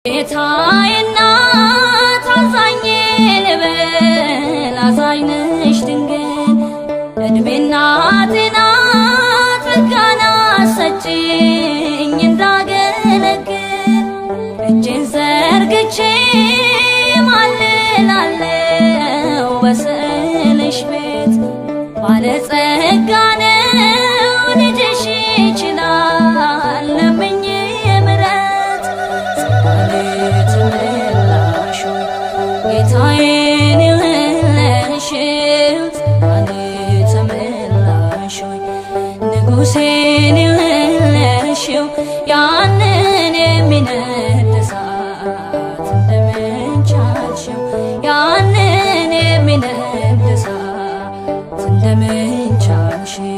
ጌታዬ እናት አዛኜ ልበል፣ አዛኝ ነሽ ድንግል፣ እድሜና ጤና ጸጋና ሰጪኝ እንዳገለግል። እጄን ዘርግቼ ማልላለው በስዕልሽ ቤት፣ ባለጸጋ ነው ልጅሽ ይችላል፣ ለምኜ ምሕረት። ጸጋን የተመላሽ ሆይ ጌታዬን የወለድሽው፣ ጸጋን የተመላሽ ሆይ ንጉሴን የወለድሽው፣ ያንን የሚነድ እሳት እንደምን ቻልሽው? ያንን የሚነድ እሳት እንደምን ቻልሽው?